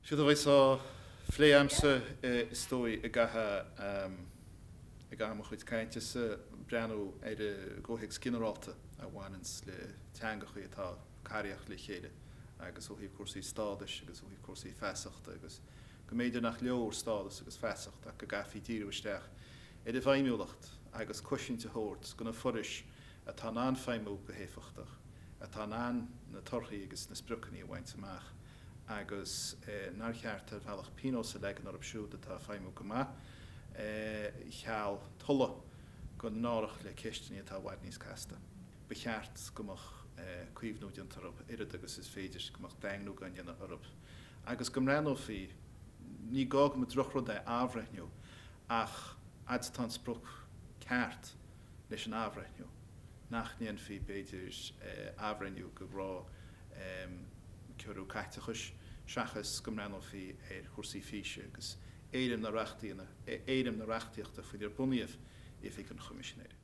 Séard a bheas á phlé a'msa is dóigh i gcaitheamh i gcaitheamh mo chuid cainte-sa, breathnú ar an gcomhthéacs ginearálta a bhaineanns le teangachaí atá ag caraíocht le chéile agus ó thaobh cúrsaí stádais agus ó thaobh cúrsaí feasachta agus go mb'fhéidir nach leor stádas agus feasacht ach go gcaithfí díriú isteach ar an bhfeidhmiúlacht agus cosaint a thabhairt do na forais atá in ann feidhmiú go héifeachtach, atá in ann na torthaí agus na spriocanna a bhaint amach agus nár cheart ar bhealach pionós a leagan orthu siúd atá ag feidhmiú go maith cheal tola dul in árach le ceisteanna atá i bhfad níos casta. Ba cheart go mbeadh caomhnú déanta orthu oiread agus is féidir, go mbeadh daingniú á dhéanamh orthu agus go mbreathnófaí, ní gá go mba drochrud é athbhreithniú ach fhad is atá an sprioc ceart leis an athbhreithniú, nach ndéanfaí, b'fhéidir, athbhreithniú go raibh ciorrú caiteachais seachas go mbreathnófaí ar chúrsaí físe agus éirim na reachtaíochta faoinar bunaíodh Oifig an Choimisinéara.